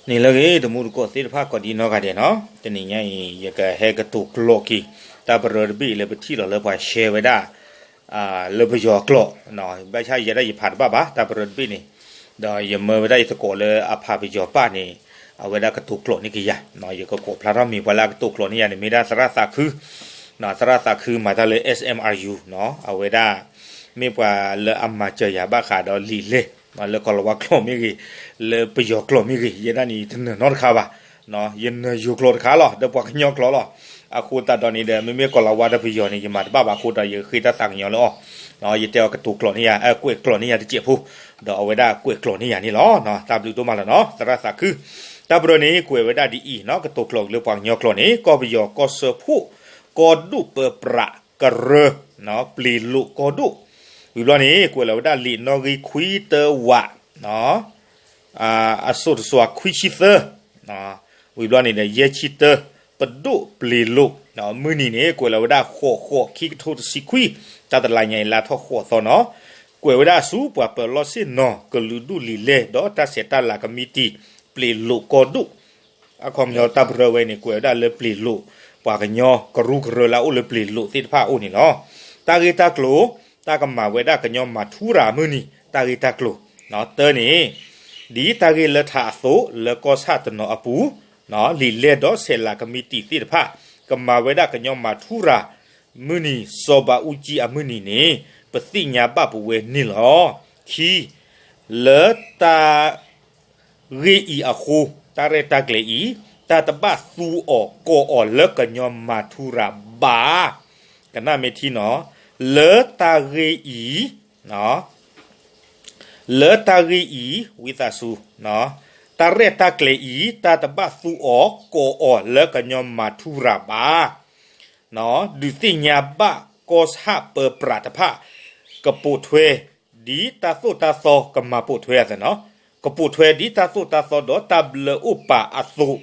န့ၣ်လၢအဂ့ၤ တမူတကိးသ့ၣ်တဖၣ်ကိးဒံနီၢ်ဂၤဒဲးနီၤ, တနံၤညါအံၤ ယကဟဲကတိၤကျိးက့ၤ တၢ်ပရၢတဘ့ၣ်လၢပထံၣ်လီၤလၢပှၤရှဲဝဲဒၣ် လၢပယီၤကျိာ်, ဘၣ်ဆၣ်ယဲဒၣ်ယဖးတဘၣ်ဘၣ် တၢ်ပရၢတဘ့ၣ်န့ၣ်, ဒီးယမၢဝဲဒၣ်ယသကိးလၢအဖးပယီၤပၣ်န့ၣ် အဝဲဒၣ်ကတိၤကျိးန့ၢ်က့ၤယၤ, ယကကိးဖျါထီၣ်မံၤပှၤလၢအကတိၤကျိးန့ၢ်ယၤန့ၣ် မ့ၢ်ဒၣ်သရၣ်သးခု, သရၣ်သးခုမၤတၢ်လၢ S M R U နီၤ, အဝဲဒၣ် မ့ၢ်ပှၤလၢအမၤစၢၤယၤဘၣ်ဃးဒီးလံာ်လဲၢ်, လၢကီၢ်လၤဝါကျိာ်မ့ၢ်ဂ့ၤ, လၢပယီၤကျိာ်မ့ၢ်ဂ့ၤ, ယဲဒၣ်န့ၣ် ယတနၢၤနီတခါဘၣ်, ယနၢၤယိၤကျိာ်တခါလီၤ ဒီးပှၤကညီကျိာ်လီၤ. အဃိသတးဒီးန့ၣ်ဒီး မ့မ့ၢ်ကီၢ်လၤဝါဒီးပယီၤန့ၣ် ယမၤတဘၣ်ဘၣ်အဃိဒီး ယဃ့တၢ်သးကညီၤလၢအီၤ, ယတဲအီၤကတိၤကျိးန့ၢ်ယၤ, ကွဲးကျိးန့ၢ်ယၤတစဲးဖိ, ဒီးအဝဲဒၣ်ကွဲးကျိးန့ၢ်ယၤန့ၣ်လီၤ. တၢ်ဘျုးဒိၣ်မးလီၤနီၤ သရၣ်သးခု. တၢ်ပရၢန့ၣ် ကွဲးဝဲဒၣ်ဒ်အံၤနီၤ, ကတိၤကျိးလၢပှၤကညီကျိာ်န့ၣ် ကီၢ်ပယီၤကီၢ်စၢဖှိၣ် ကီၢ်ဒိၣ်ပၢပြးကရၢ, ပျ့ၤလိာ်ကီၢ်ဒိၣ်, ဝံၤဘျီန့ၣ် ကွဲးလီၤဝဲဒၣ်လံာ်နီၣ်ဂံၢ်ခွံတၢဝး, အစိၣ်တစွၤခွံဆံသၢ, ဝံၤဘျီန့ၣ်ဒီး ယဲၢ်ဆံတၢ ပဒိၣ်ပျ့ၤလိာ်, မုၢ်နံၤန့ၣ် ကွဲးလီၤဝဲဒၣ်ဃိးဃိးခံကထိတဆံခွံ, တၢ်တလါညါအံၤ လါထီၣ်ဃိးသီနီၤ, ကွဲးဝဲဒၣ်ဆူပှၤပၢၤလီၢ်ဆ့ၣ်နီၤ ကလုာ်ဒူၣ်လံာ်လဲၢ် ဒီးတၢ်ဆဲးတၢ်လၤကမံးတံာ် ပျ့ၤလိာ်ကီၢ်ဒိၣ် အခီပညီတၢ်ပရၢဝဲန့ၣ် ကွဲးဝဲဒၣ်လၢပျ့ၤလိာ် ပှၤကညီကရူၢ်ကရၢလၢအအိၣ်လၢပျ့ၤလိာ်သ့ၣ်တဖၣ်အအိၣ်န့ၣ်လီၤ. တၢ်ဂ့ၢ်တၢ်ကျိၤ, တၢ်ကမၤဝဲဒၣ်ကညီမၤထူရၤမုၢ်နံၤ တၢ်ဂ့ၢ်တၢ်ကျိၤ, တၢန့ၣ် ဒ်တၢ်ဂ့ၢ်လၢထးအသိး လၢကီၢ်ဆၣ်တနီၤအပူၤ, လံာ်လဲၢ်ဒီးဆဲးလၤကမံးတံာ်သ့ၣ်တဖၣ် ကမၤဝဲဒၣ်ကညီမၤထူရၤ မုၢ်နံၤ စီၤဘးအူကၠံအမုၢ်နံၤန့ၣ် ပသ့ၣ်ညါဘၣ်ပဝဲန့ၣ်လီၤ. ခံ, လၢတၢ် ဂ့ၢ်အံၤအဃိ, တၢ်ရဲၣ်တၢ်ကျဲၤအံၤ, တၢ်တဘၣ်သူအီၤကိးအီၤလၢကညီမၤထူရၤဘၣ်. ကနၣ်မ့ၢ်ထံနီၤ, လၢတၢ်ဂ့ၢ်အံၤ, လၢတၢ်ဂ့ၢ်အံၤ ဝံသးစူၤ, တၢ်ရဲၣ်တၢ်ကျဲၤအံၤ တၢ်တဘၣ်သူအီၤကိးအီၤလၢကညီမၤထူရၤဘၣ်. ဒုးသ့ၣ်ညါဘၣ်ကီၢ်ဆၣ်ပၢပြးတဖၣ် ကပိာ်ထွဲ ဒ်တၢ်သိၣ်တၢ်သီ ကမၤပိာ်ထွဲအသိးနီၤ, ကပိာ်ထွဲဒ်တၢ်သိၣ်တၢ်သီဒီးတၢ်ဘျၢအိၣ်ပာ်အသိး,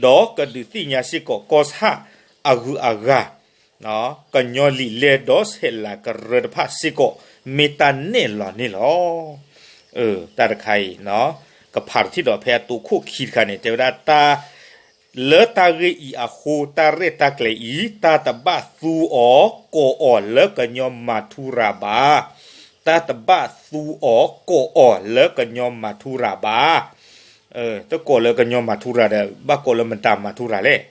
ဒီးကဒုးသ့ၣ်ညါစ့ၢ်ကီးကီၢ်ဆၣ်အဂုၤအဂၤ, ကညီလံာ်လဲၢ်ဒီးဆဲးလၤကရၢတဖၣ်စ့ၢ်ကီး မ့ၢ်တၢ်နဲၣ်လီၤန့ၣ်လီၤ. တၢ်တခါအံၤ ကဖးတထံၣ်ဒီးဖဲအတိခိၣ်ခံတခါန့ၣ် တဲဝဲဒၣ်တၢ် လၢတၢ်ဂ့ၢ်အံၤအဃိ တၢ်ရဲၣ်တၢ်ကျဲၤအံၤ တၢ်တဘၣ်သူအီၤကိးအီၤလၢကညီမၤထူရၤဘၣ်. တၢ်တဘၣ်သူအီၤကိးအီၤလၢကညီမၤထူရၤဘၣ်. တကိးလၢကညီမၤထူရၤဒီး ဘၣ်ကိးလၢမတၤမၤထူရၤလဲၣ်.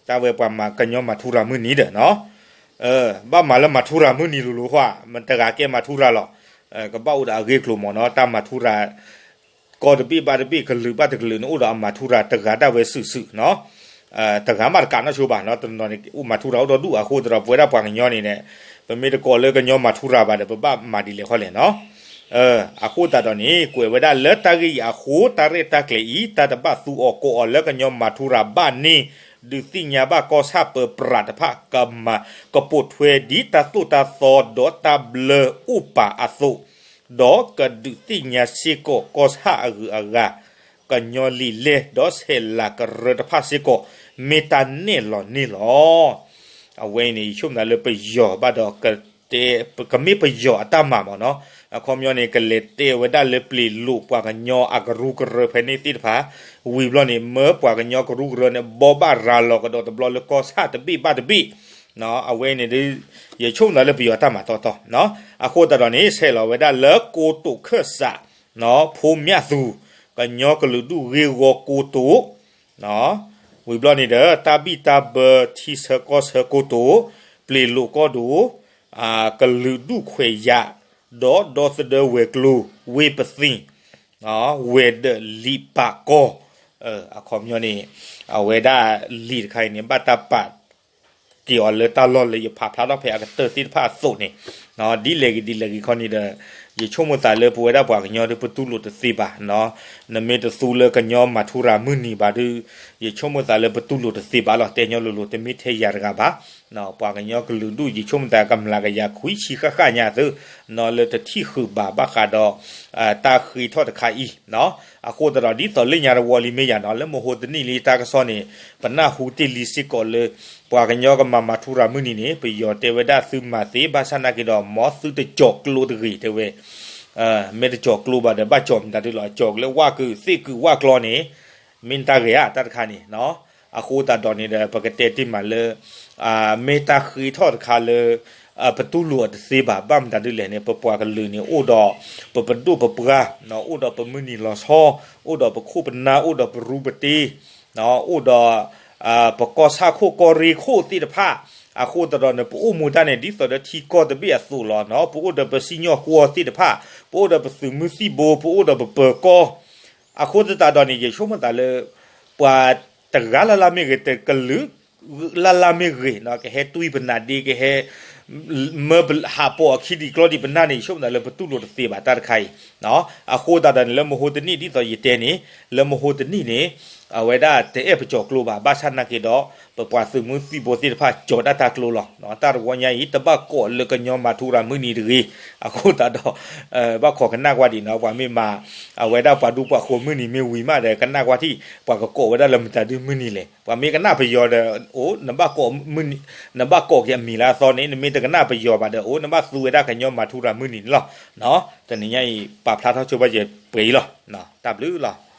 တၢ်ဝဲပှၤမၤကညီမၤထူရၤမုၢ်နံၤဒီးနီၤ, ဘၣ်မၤလၢမၤထူရၤမုၢ်နံၤလိၤလိၤဃီ, မတဂၤကဲမၤထူရၤလီၤ. ကဘၣ်အိၣ်ဒီးအဂ့ၢ်ကျိၤမ့ၢ်နီၤ, တၢ်မၤထူရၤ ကီၢ်တဘ့ၣ်ဘၣ်တဘ့ၣ် ကလုာ်ဘၣ်တကလုာ်န့ၣ် အိၣ်ဒီးအမၤထူရၤတဂၤဒၣ်ဝဲစုာ်စုာ်နီၤ. တဂၤမးတကးနီၣ်ဆိဘၣ်နီၤ, တနီၤန့ၣ် အိၣ်မၤထူရၤအိၣ်ဒီးဒူၣ်အဃိသတးဒီး ပဝဲဒၣ်ပှၤကညီန့ၣ် ပမ့ၢ်တကိးလၢကညီမၤထူရၤဘၣ်ဒီး ပဘၣ်မၤဒ်လဲၣ်ဃီလဲၣ်နီၤ. အဃိသတးဒီးန့ၣ် ကွဲးဝဲဒၣ်လၢတၢ်ဂ့ၢ်အံၤအဃိ တၢ်ရဲၣ်တၢ်ကျဲၤအံၤ တၢ်တဘၣ်သူအီၤကိးအီၤလၢကညီမၤထူရၤဘၣ်န့ၣ် ဒုးသ့ၣ်ညါဘၣ်ကီၢ်ဆၣ်ပၢပြးတဖၣ် ကမၤ ကပိာ်ထွဲဒ်တၢ်သိၣ်တၢ်သီဒီးတၢ်ဘျၢအိၣ်ပာ်အသိး, ဒီးကဒုးသ့ၣ်ညါစ့ၢ်ကီးကီၢ်ဆၣ်အဂုၤအဂၤ, ကညီလံာ်လဲၢ်ဒီးဆဲးလၤကရၢတဖၣ်စ့ၢ်ကီး မ့ၢ်တၢ်နဲၣ်လီၤန့ၣ်လီၤ. အဝဲအံၤန့ၣ် ယဆိကမိၣ်သးလၢပယီၤဘၣ်ဒီး ကမ့ၢ်ပယီၤအတၢ်မၤမ့ၢ်နီၤ, အခီပညီန့ၣ် ကလဲၤတဲဝဲဒၣ်လၢပျ့ၤလိာ်ပှၤကညီအကရူၢ်ကရၢဖဲန့ၣ်သ့ၣ်တဖၣ်, ဝံၤဘျီန့ၣ် မၢပှၤကညီကရူၢ်ကရၢန့ၣ် ဘိးဘၣ်ရၤလီၤကဒီးတဘျီလၢကီၢ်ဆၣ်တဘ့ၣ်ဘၣ်တဘ့ၣ်, အဝဲန့ၣ်ဒီး ယဆိကမိၣ်သးလၢပယီၤတၢ်မၤတီတီ, အဃိသတးဒီးန့ၣ် ဆဲးလီၤဝဲဒၣ်လၢကိတိာ်ခၢၣ်စး ဖိမၠၣ်သူၣ်, ကညီကလုာ်ဒူၣ်ဂ့ၢ်ဂီၢ်ကိတိာ်, ဝံၤဘျီန့ၣ်ဒီး တၢ်ဘံၣ်တၢ်ဘၢထံဆၢကီၢ်ဆၢကိတိာ်, ပျ့ၤလိာ်ကီၢ်ဒိၣ်, ကလုာ်ဒူၣ်ခွဲးယာ်, ဒီးဒီသဒၢဝဲၤကျိၤ, ဝ့ၢ်ပသံၣ်, ဝဲၤဒၢးလံာ်ပာ်ကီၢ်, အခီပညီန့ၣ် အဝဲဒၣ်လံာ်တခါအံၤန့ၣ် ဘၣ်တၢ်ပာ် က့ၤအီၤလၢတၢ်လီၢ်လၢယဖးဖျါထီၣ်ဖဲအကတၢၢ်သ့ၣ်တဖၣ်အသိးန့ၣ်, ဒ်လဲၣ်ဂ့ၤဒ်လဲၣ်ဂ့ၤခီန့ၣ်ဒီး ယဆိကမိၣ်သးလၢပဝဲဒၣ်ပှၤကညီဒီးပတူၢ်လိာ်တသ့ဘၣ်, နမ့ၢ်တသူလၢကညီမၤထူရၤမုၢ်နံၤဘၣ်ဒီး ယဆိကမိၣ်သးလၢပတူၢ်လိာ်တသ့ဘၣ်လီၤ. တဲညီလိၤလိၤ တမ့ၢ်ထဲယၤတဂၤဘၣ်, ပှၤကညီကလုာ်ဒူၣ် ယဆိကမိၣ်သးကမျးကယၤခွံဆံဃၣ်ဃၣ်ညါသု လၢတထံၣ်ဃုာ်ဘၣ်ဘၣ်ဃးဒီး တၢ်ဃ့ထီၣ်တခါအံၤ, အဃိသတးဒီး ဒ်သိးလၢညါတဝီလံမ့ၢ်ယၤနီၤ လၢမဟိတနံၣ်လံတၢ်ကစီၣ်န့ၣ် ပနၢ်ဟူတ့ၢ်လံစ့ၢ်ကီးလၢ ပှၤကညီကမၤမၤထူရၤမုၢ်နံၤန့ၣ် ပယီၤတဲဝဲဒၣ်သုမၤသ့ ဘၣ်ဆၣ်နာ်က့ဒီး မ်သုတကၠီၤကျိတဂ့ၤ တဲဝဲ, မ့ၢ်တကၠီၤကျိဘၣ်ဒီး ဘၣ်ကၠီၤမတၤဒုလီၤ ကၠီၤလၢဝၣ်ကုာ်သ့ၣ်ကုာ်ဝၣ်ကျီန့ၣ်, မ့ၢ်တၢ်ဂ့ၤဧါ တၢ်တခါန့ၣ်, အဃိသတးဒီးန့ၣ်ဒီး ပကတဲတ့ၢ်မးလၢ မ့ၢ်တၢ်ဃ့ထီၣ်တခါလၢ ပတူၢ်လိာ်အီၤတသ့ဘၣ်. ဘၣ်မတၤဒ်လဲၣ်န့ၣ် ပပှၤကလုာ်န့ၣ် အိၣ်ဒီးပပဒိၣ်ပပှၢ်, အိၣ်ဒီးပမုၢ်နံၤလီၤဆီ, အိၣ်ဒီးပခိၣ်ပနၢ်, အိၣ်ဒီးပရူပတ့, အိၣ်ဒီး ပကီၢ်ဆၣ်ခိၣ်ကီၢ်ရ့ၣ်ခိၣ်သ့ၣ်တဖၣ်, အဃိသတးဒီးန့ၣ် ပအိၣ်မူတၢ်န့ၣ် ဒ်သိးဒီးထံကီၢ်တဘ့ၣ်အသိးလီၤ. ပအိၣ်ဒီးပစံၣ်ညီၣ်ကွီၢ်သ့ၣ်တဖၣ်, ပအိၣ်ဒီးပသုးမုၢ်သံၣ်ဘိ, ပအိၣ်ဒီးပပၢၤကီၢ်, အဃိသတးဒီးန့ၣ် ယဆိကမိၣ်သးလၢ ပှၤတဂၤလၢ်လၢ်မ့ၢ်ဂ့ၤ, တကလုာ်လၢ်လၢ်မ့ၢ်ဂ့ၤ, ကဟဲတွံၢ်ပနၢ်ဒ့, ကဟဲ မၢပဟးပိာ်အခံဒံးကျီဒံးပနၢ်န့ၣ် ယဆိကမိၣ်သးလၢပတူၢ်လိာ်တသ့ဘၣ် တၢ်တခါအံၤ. အဃိသတးဒီးန့ၣ် လၢမဟိတနံၣ် ဒ်သိးယတဲန့ၣ်, လၢမဟိတနံၣ်န့ၣ် အဝဲဒၣ်တအဲၣ်ပကၠီၤကျိဘၣ်. ဘၣ်ဆၣ်နာ်က့ဒီး ပပှၤသုးမုၢ်သံၣ်ဘိသ့ၣ်တဖၣ်ကၠီၤတၢ်တၢ်ကျိလီၤ. တၢ်တဝီညါအံၤ တဘၣ်ကိးလၢကညီမၤထူရၤမုၢ်နံၤတဂ့ၤ. အဃိသတးဒီး ဘၣ်ခိးကနၣ်ကွၢ်ဒံးနီၤ, ပှၤမ့ၢ်မၤ အဝဲဒၣ်ပှၤဒူပှၤဃိၤမုၢ်နံၤမ့ၢ်ဝံၤမးဒီး ကနၣ်ကွၢ်ထံၣ် ပှၤကကိးဝဲဒၣ်လၢမတၤဒုမုၢ်နံၤလဲၣ်. ပှၤမ့ၢ်ကနၣ်ပယီၤဒီး အိၣ် နဘၣ်ကိးက့ၤအမံၤလၢအသီန့ၣ်, နမ့ၢ်တကနၣ်ပယီၤဘၣ်ဒီး အိၣ် နဘၣ်သူဝဲဒၣ်ကညီမၤထူရၤမုၢ်နံၤန့ၣ်လီၤ. တနံၤညါအံၤ ပာ်ဖျါထီၣ်ဆိဘၣ်ယဲပှဲၤအံၤလီၤ. တၢ်ဘျုးလီၤ.